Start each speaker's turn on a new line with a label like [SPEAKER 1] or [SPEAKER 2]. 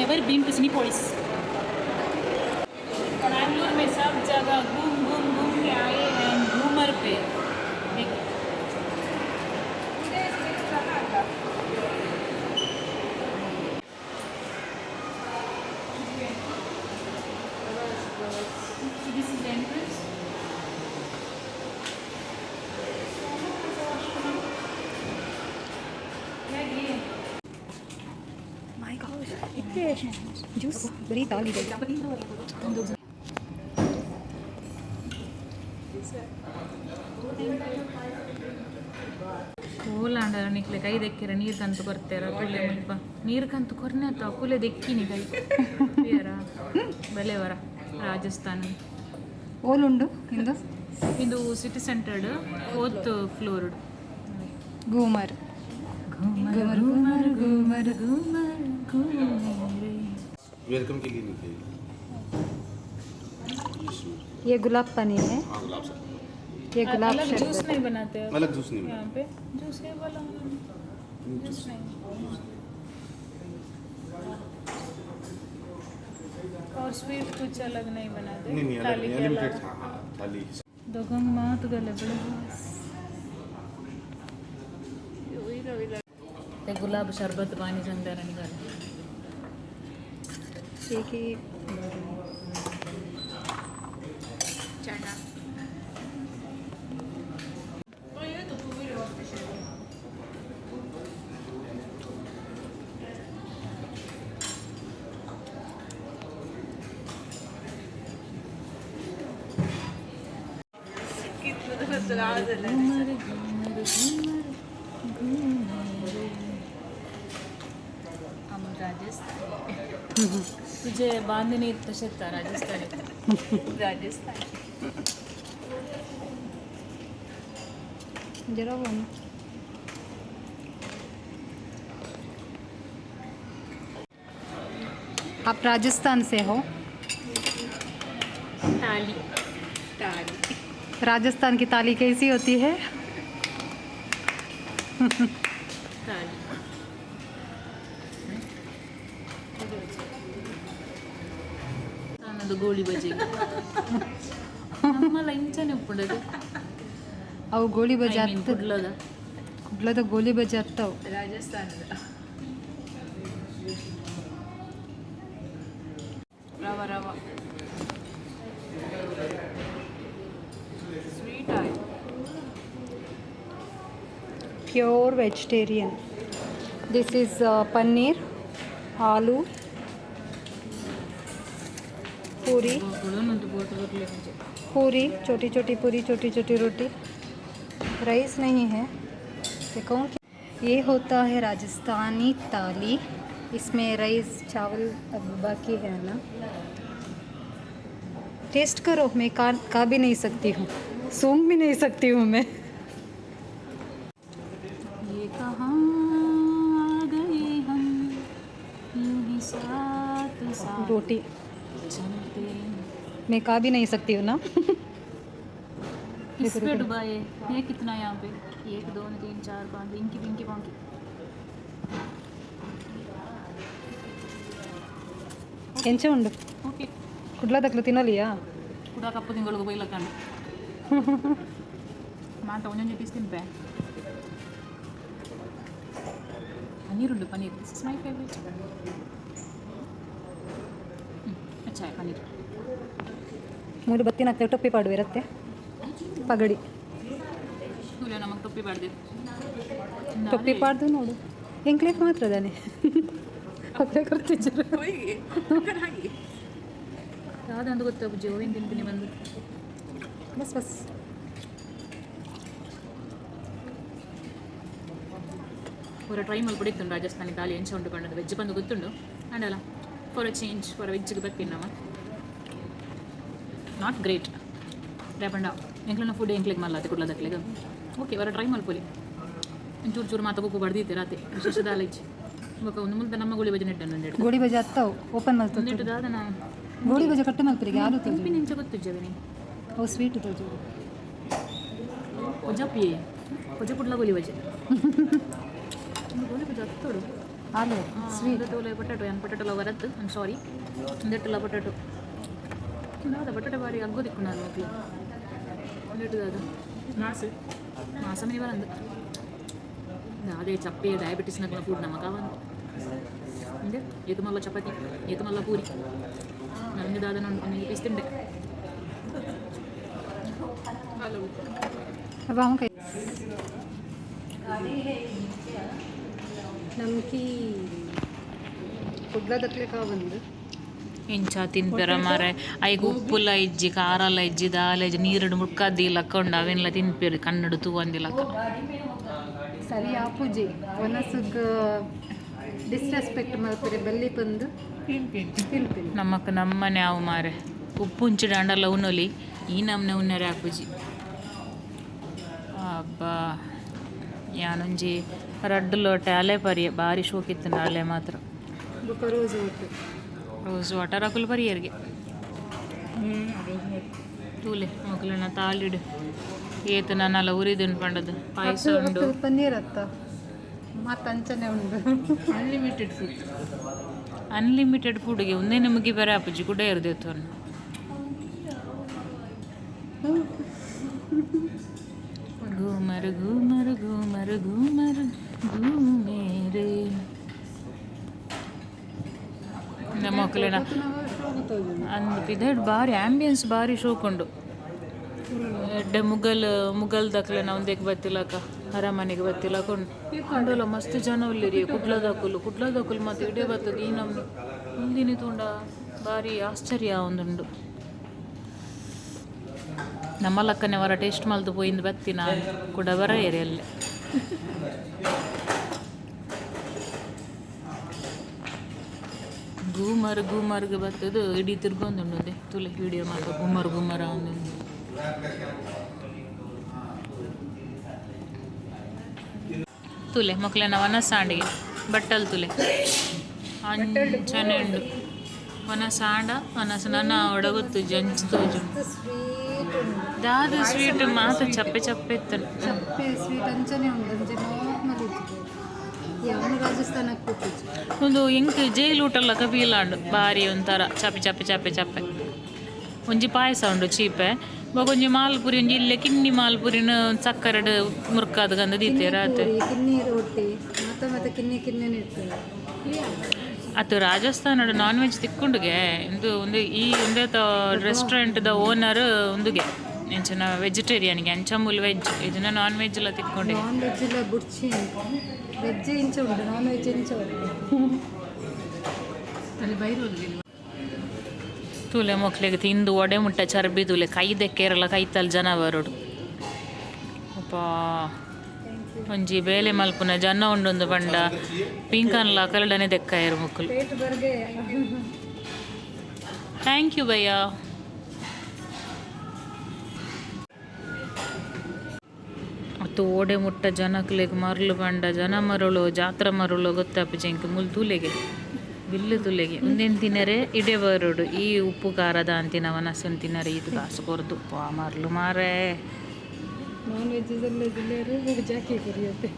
[SPEAKER 1] Never been to Cinepolis. Bangalore में सब जगह घूम घूम घूम के आए हैं घूमर पे। देख। So this is the entrance.
[SPEAKER 2] My god, ಇತ್ತೆ ಜ್ಯೂಸ್ ಬರೀ ತಾಲಿದೆ.
[SPEAKER 1] ಕೋಲಾಂಡ ನಿಕ್ಲೆ ಕೈ ದೆಕ್ಕಿರ ನೀರು ಕಂತು ಕೊರ್ತೆರ ಕುಲೆ ಮುಲ್ಪ ನೀರು ಕಂತು ಕೊರ್ನೆ ಆತ ಕುಲೆ ದೆಕ್ಕಿನಿ ಕೈ ಬೇರ ಬಲೆ ವರ ರಾಜಸ್ಥಾನ.
[SPEAKER 2] ಓಲುಂಡು ಇಂದು?
[SPEAKER 1] ಇದು ಸಿಟಿ ಸೆಂಟರ್ಡ್ fourth floor.
[SPEAKER 2] Ghoomar.
[SPEAKER 1] Ghoomar Ghoomar Ghoomar Ghoomar Ghoomar.
[SPEAKER 3] Welcome के लिए नहीं थे।
[SPEAKER 2] ये गुलाब पानी है।
[SPEAKER 3] हाँ, गुलाब शरबत।
[SPEAKER 2] ये गुलाब
[SPEAKER 1] अलग जूस
[SPEAKER 2] शरबत।
[SPEAKER 1] नहीं बनाते अब?
[SPEAKER 3] अलग जूस नहीं।
[SPEAKER 1] यहाँ पे जूस है बोला उन्होंने, जूस नहीं और स्वीट कुछ अलग नहीं बनाते?
[SPEAKER 3] नहीं, अलग
[SPEAKER 1] थाली
[SPEAKER 3] नहीं।
[SPEAKER 1] के
[SPEAKER 3] अनलिमिटेड।
[SPEAKER 1] अलावा।
[SPEAKER 3] हाँ, थाली।
[SPEAKER 1] दोगंग मात गले बड़े ते गुलाब शरबत पानी संगदा निकाल।
[SPEAKER 2] एक ही।
[SPEAKER 1] चना। घूमर घूमर घूमर घूमर हम राजस्थान तुझे बांधणी तशेच राजस्थानी राजस्थान.
[SPEAKER 2] जरा वो ना। आप राजस्थान से हो?
[SPEAKER 1] थाली।
[SPEAKER 2] राजस्थान की थाली कैसी होती है?
[SPEAKER 1] थाली ಅನ್ನೋದು ಗೋಳಿ ಬಜೆ ನಮ್ಮಲ್ಲ ಇಂಚನೆ ಉಪ್ಪುಂಡದು.
[SPEAKER 2] ಅವು ಗೋಳಿ ಬಜೆ ಅತ್ತ.
[SPEAKER 1] ಕುಡ್ಲದ.
[SPEAKER 2] ಕುಡ್ಲದ ಗೋಲಿ ಬಜೆ ಅತ್ತವು.
[SPEAKER 1] ರಾಜಸ್ಥಾನದ ರವ ರವ ಸ್ವೀಟ್ ಆಯ್ತು.
[SPEAKER 2] Pure vegetarian. This is paneer, aloo, puri. पूरी, छोटी छोटी पूरी, छोटी छोटी रोटी। राइस नहीं है। देखो, ये होता है राजस्थानी थाली। इसमें राइस चावल अब बाकी है ना। टेस्ट करो। मैं खा खा भी नहीं सकती हूँ, सूंघ भी नहीं सकती हूँ मैं।
[SPEAKER 1] ये कहाँ आ गए हम, यूं ही साथ साथ
[SPEAKER 2] रोटी।
[SPEAKER 1] चलते।
[SPEAKER 2] मैं खा भी नहीं सकती हूँ ना।
[SPEAKER 1] किस पे डुबाए ये? कितना यहाँ पे? एक, दो, तीन, चार, पाँच, इंकी पिंकी पोंकी।
[SPEAKER 2] ಎಂಚ ಉಂಡು?
[SPEAKER 1] ಓಕೆ.
[SPEAKER 2] ಕುಡ್ಲದಕ್ಲು ತಿನ್ನಲಿಯಾ?
[SPEAKER 1] ಕುಡ ಕಪ್ಪು ತಿಂಗಳಿಗೆ ಬೈಲಕ್ಕಂಡು ಮಾತ ಒಂದೊಂದು ಪೀಸ್ ತಿನ್ಪೆ. ಪನ್ನೀರ್ ಉಂಟು, paneer. This is my favourite. अच्छा है ಪನ್ನೀರ್.
[SPEAKER 2] ಮೂರು ಬತ್ತಿನ ಟೊಪ್ಪಿ ಪಾಡು ಇರುತ್ತೆ ಪಗಡಿ.
[SPEAKER 1] ಸೂರ್ಯ ನಮಗೆ ಟೊಪ್ಪಿ ಬಾಡ್ದು.
[SPEAKER 2] ಟೊಪ್ಪಿ ಪಾಡ್ದು ನೋಡು. ಎಂಕ್ಲೇಕ್ ಮಾತ್ರ ದಾನೆ ಅದೇ ಕೊರ್ತಿಜ್ಜರು.
[SPEAKER 1] ಯಾವ್ದಂದು ಗೊತ್ತಾ ಬುಜ್ಜಿ? ಹೂವಿನ ತಿಂತೀನಿ ಬಂದು.
[SPEAKER 2] Bus bus.
[SPEAKER 1] ಪೂರ ಟ್ರೈ ಮಲ್ಪಡಿತ್ತುಂಡು ರಾಜಸ್ಥಾನಿ ತಾಲಿ ಎಂಚ ಉಂಟು ಪಂಡದು. ವೆಜ್ ಬಂದು ಗೊತ್ತುಂಡು ಅಂಡಲ್ಲ, ಫಾರ್ ಅ ಚೇಂಜ್ ಫಾರ್ ವೆಜ್ಗೆ ಬರ್ತೀನಿ ನಮ್ಮ. Not great ರೇಪಂಡ ಎಂಕ್ಲನ ಫುಡ್ ಎಂಕ್ಲೆಗ್ ಮಲ್ಲ ಅತ್ತೆ ಕುಡ್ಲದಕ್ಲೆಗ್. ಓಕೆ, ವರ ಟ್ರೈ ಮಲ್ಪೊಲಿ. ಚೂರು ಚೂರು ಮಾತ ಬುಕ್ಕು ಬಡ್ದಿತ್ತೆ ರಾತೆ ವಿಶೇಷ ದಾಲ ಇಜ್ಜಿ. ಬೊಕ ಒಂದು ಮುಲ್ತ ನಮ್ಮ ಗೋಳಿ ಬಜೆ ನೆಟ್ಟನ್ನು ಒಂದೆರಡು.
[SPEAKER 2] ಗೋಳಿ ಬಜೆ ಅತ್ತವು ಓಪನ್ ಮಲ್ತು.
[SPEAKER 1] ಒಂದೆಟ್ಟು ದಾದನ.
[SPEAKER 2] ಗೋಳಿ ಬಜೆ ಕಟ್ಟು ಮಲ್ಪರಿಗೆ ಆಲೂ ತೋಜು.
[SPEAKER 1] ತಿಂಪಿನ ಇಂಚ ಗೊತ್ತುಜ್ಜವೆ.
[SPEAKER 2] ಅವು ಸ್ವೀಟ್ ತೋಜು.
[SPEAKER 1] ಕೊಜಪಿ ಕೊಜ ಕುಡ್ಲ ಗೋಲಿ ಬಜೆ, ಒಂದು ಗೋಲಿ ಬಜೆ ಹತ್ತೋಡು.
[SPEAKER 2] ಆಲೂ ಸ್ವೀಟ್.
[SPEAKER 1] ತೂಲೆ ಪೊಟೆಟೊ. ಏನು ಪೊಟೆಟೊ ಲವರ್ ಅತ್ತು, I'm sorry. ಒಂದೆಟ್ಟಲ್ಲ ಪೊಟೆಟೊ ದಾದ? ಪೊಟೆಟೊ ಬಾರಿ ಅಗ್ಗೋದಿಕ್ಕು ನಾನು ಮಕ್ಕಳು. ಒಂದೆಟ್ಟು ದಾದ? ಮಾಸ ಮನಿ ಬರಂದು. ಅದೇ ಚಪ್ಪೆ ಡಯಾಬಿಟಿಸ್ ನಗ್ನ ಫುಡ್ ನಮಗ ಅವಂದು. ಅಂದೆ ಏತು ಮಲ್ಲ ಚಪಾತಿ, ಏತು ಮಲ್ಲ ಪೂರಿ. ನನಗೆ ದಾದ ಒಂದು ಪೀಸ್ ತಿಂಡೆ.
[SPEAKER 2] अब हम कहीं ನಮ್ಕೀನ್. ಕುಡ್ಲದಕ್ಲೆ ಬಂದು.
[SPEAKER 1] ಎಂಚ ತಿನ್ಪೆರ ಮಾರೆ? ಐಕ್ ಉಪ್ಪುಲ ಇಜ್ಜಿ, ಖಾರಲ ಇಜ್ಜಿ, ದಾಲ ಇಜ್ಜಿ. ನೀರುಡು ಮುಟ್ಕದ್ದಿ ಲಕ್ಕೊಂಡು ಅವೆನ್ಲ ತಿನ್ಪೇರು ಕಣ್ಣಡು ತೂವಂದಿಲಕ್ಕ.
[SPEAKER 2] ಸರಿ ಆಪುಜಿ. ಒನಸುಗ್ ಡಿಸ್ರೆಸ್ಪೆಕ್ಟ್ ಮಲ್ಪರೆ ಬಲ್ಲಿ ಬಂದು ತಿನ್ಪಿನಿ.
[SPEAKER 1] ನಮ್ಮಕ್ಕ ನಮ್ಮನೆ ಅವು ಮಾರೆ. ಉಪ್ಪು ಉಂಚಿಡ ಅಂಡಲ ಉನ್ನೊಲಿ. ಈ ನಮ್ನೆ ಉನ್ನರೆ ಆಪುಜಿ. ಅಬ್ಬಾ, ಯಾನೊಂಜಿ ರಡ್ಡು ಲೋಟೆ ಅಲೆ ಪರಿಯ. ಬಾರಿ ಶೋಕಿತ್ತು ಅಲೆ ಮಾತ್ರ.
[SPEAKER 2] ಬೊಕ ರೋಸ್ ವಾಟರ್.
[SPEAKER 1] ರೋಸ್ ವಾಟರ್ ಅಕುಲು ಪರಿಯರಿಗೆ. ತೂಲೆ ಮೊಗಲನ ತಾಳಿಡು ಏತು ನನ್ನಲ್ಲ ಉರಿದುಂಡು ಪಂಡದು. ಪಾಯಸ ಉಂಡು.
[SPEAKER 2] ಪನ್ನೀರ್ ಅತ್ತ ಮತ್ತೆ ಅಂಚನೆ ಉಂಡು.
[SPEAKER 1] Unlimited food. ಅನ್ಲಿಮಿಟೆಡ್ ಫುಡ್ಗೆ ಒಂದೇ ನಮಗೆ ಬೇರೆ ಆಪುಜಿ ಕೂಡ ಇರ್ದಿತ್ತು. ಘೂಮರ್ ಘೂಮರ್ ಘೂಮರ್ ಘೂಮರ್ ಘೂಮೇರೆ. ನಮ್ಮ ಮಕ್ಕಳಿನ ಅಂದ್ ಪಿದಡ್ ಬಾರಿ ಆಂಬಿಯನ್ಸ್, ಬಾರಿ ಶೋಕುಂಡು. ಎಡ್ಡೆ ಮುಗಲ್ ಮುಗಲ್ ದಕ್ಲೆನ ಒಂದೆಕ್ ಬತ್ತಿಲಕ ಅರಮನೆಗೆ ಬತ್ತಿಲಕ ಉಂಡು. ಅಂಡಲ ಮಸ್ತ್ ಜನ ಉಲ್ಲೆರಿ. ಕುಡ್ಲದಕುಲು, ಕುಡ್ಲದಕುಲು ಮತ್ತೆ ಇಡೇ ಬತ್ತದ. ಈ ನಮ್ಮ ಮುಂದಿನ ತೂಂಡ ಬಾರಿ ಆಶ್ಚರ್ಯ ಒಂದುಂಡು. ನಮ್ಮ ಲಕ್ಕನೆ ವರ ಟೇಸ್ಟ್ ಮಲ್ದು ಪೋಯಿಂದು ಬತ್ತಿನ ಕೂಡ ಬರ ಏರಿಯಲ್ಲೇ. ಗೂಮರ್ ಗೂಮರ್ಗೆ ಬತ್ತದು. ಇಡೀ ತಿರ್ಗೊಂದುಂಡು. ತುಲೆ ವಿಡಿಯೋ ಮಾತ ಗುಮ್ಮರ್ ಗುಮ್ಮರ ಒಂದುಂಡು. ತುಲೆ ಮಕ್ಕಳನ್ನ ವನಸಾಂಡಿಗೆ ಬಟ್ಟಲ್ ತುಲೆ ಅಂಚನೆ ಉಂಡು. ವನಸಾಂಡ ವನಸ ನನ್ನ ಒಡಗೊತ್ತು ಜಂಚ್ ತೋಜು.
[SPEAKER 2] ಸ್ವೀಟ್ ಉಂಡು.
[SPEAKER 1] ದಾದ ಸ್ವೀಟ್? ಮಾತ ಚಪ್ಪೆ ಚಪ್ಪೆ ಇತ್ತು.
[SPEAKER 2] ಚಪ್ಪೆ ಸ್ವೀಟ್ ಅಂಚನೆ ಉಂಡು. ಅಂಚೆ ನಾರ್ಮಲ್ ಇತ್ತು. ಯಾವನು ರಾಜಸ್ಥಾನಕ್ಕೆ ಕೂತಿದ್ದು.
[SPEAKER 1] ಒಂದು ಎಂಕ್ ಜೈಲ್ ಊಟಲ್ಲ ಕಬೀಲಾಂಡು. ಬಾರಿ ಒಂಥರ ಚಪ್ಪೆ ಚಪ್ಪೆ ಚಪ್ಪೆ ಚಪ್ಪೆ. ಒಂಜಿ ಪಾಯಸ ಉಂಡು ಚೀಪೆ. ಬೊಕ ಒಂಜಿ ಮಾಲ್ಪುರಿ, ಒಂಜಿ ಇಲ್ಲೇ ಕಿನ್ನಿ ಮಾಲ್ಪುರಿನ ಸಕ್ಕರೆಡ್ ಮುರ್ಕಾದ್ ಗಂದ ದೀತೆರ್ ಆತೆ.
[SPEAKER 2] ಪೂರಿ, ಕಿನ್ನಿ ರೊಟ್ಟಿ, ಮತ್ತೆ ಮತ್ತೆ ಕಿನ್ನಿ ಕಿನ್ನಿನೇ ಇರ್ತದೆ.
[SPEAKER 1] ಅದು ರಾಜಸ್ಥಾನಡ್ ನಾನ್ ವೆಜ್ ತಿಕ್ಕುಂಡುಗೆ. ಇಂದು ಒಂದು ಈ ಒಂದೇತ ರೆಸ್ಟೋರೆಂಟ್ ದ ಓನರ್ ಉಂದುಗೆ ಎಂಚಿನ ವೆಜಿಟೇರಿಯನ್ಗೆ. ಅಂಚ ಮೂಲು ವೆಜ್ ಇದನ್ನ ನಾನ್ ವೆಜ್ ಎಲ್ಲ ತಿಕ್ಕೊಂಡೆ.
[SPEAKER 2] ನಾನ್ ವೆಜ್ ಎಲ್ಲ ಬುಡ್ಚಿ. ವೆಜ್ ಇಂಚ ಉಂಟು, ನಾನ್ ವೆಜ್ ಇಂಚ ಉಂಟು.
[SPEAKER 1] ತೂಲೆ ಮಕ್ಳಿಗೆ ತಿಂದು ಒಡೆ ಮುಟ್ಟ ಚರ್ಬಿ ತೂಲೆ. ಕೈ ದೆಕ್కేರಲ್ಲ ಕೈತಲ್ ಜನ ಬರೋಡು. ಅಪ್ಪಾ, ಒಂಜಿ ಬೇಲೆ ಮಲ್ಪುನ ಜನ ಉಂಡೊಂದು ಪಂಡ ಪಿಂಕನ್ಲ ಕಲ್ಲಡನೆ ದೆಕ್ಕಾಯರು ಮುಕ್ಕುಲು.
[SPEAKER 2] ಪೇಟ್ ಬರ್ಗೆ.
[SPEAKER 1] Thank you ಭಯ್ಯ. ಮತ್ತು ಓಡೆ ಮುಟ್ಟ ಜನಕ್ಲೆಗ್ ಮರ್ಲು ಪಂಡ ಜನ ಮರುಳು ಜಾತ್ರೆ ಮರುಳು ಗೊತ್ತಾಪುಜಿ ಎಂಕ್. ಮುಲ್ ತೂಲೆಗೆ, ಬಿಲ್ಲು ತೂಲೆಗೆ. ಉಂದೆನ್ ತಿನ್ನರೆ ಇಡೆ ಬರೋಡು. ಈ ಉಪ್ಪು ಖಾರದ ಅಂತಿನ ವನಸನ್ ತಿನ್ನರೆ ಇದು ಕಾಸು ಕೊರ್ದು ಪಾ ಮರ್ಲು ಮಾರೇ.
[SPEAKER 2] ನಾನ್ ವೆಜ್ ಎಲ್ಲ ಜಿಲ್ಲೆಯರು ಜಾಕಿ ಕುರಿಯುತ್ತೆ.